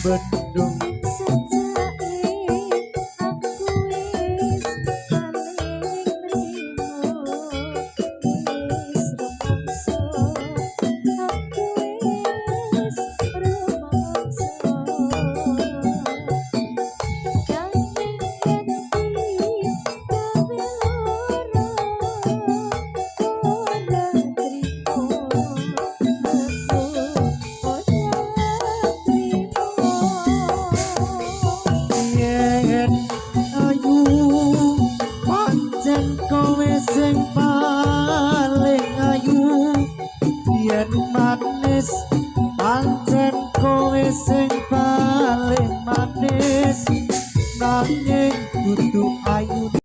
Bendung. Sajake aku wis paling nrimo, wis rumangsa, aku wis rumangsa. Nanging yen digawe lara, ora trimo, aku ora trimo. Yen ayu, pancen kowe sing paling ayu. Yen manis, pancen kowe sing paling manis. Nanging dudu ayu.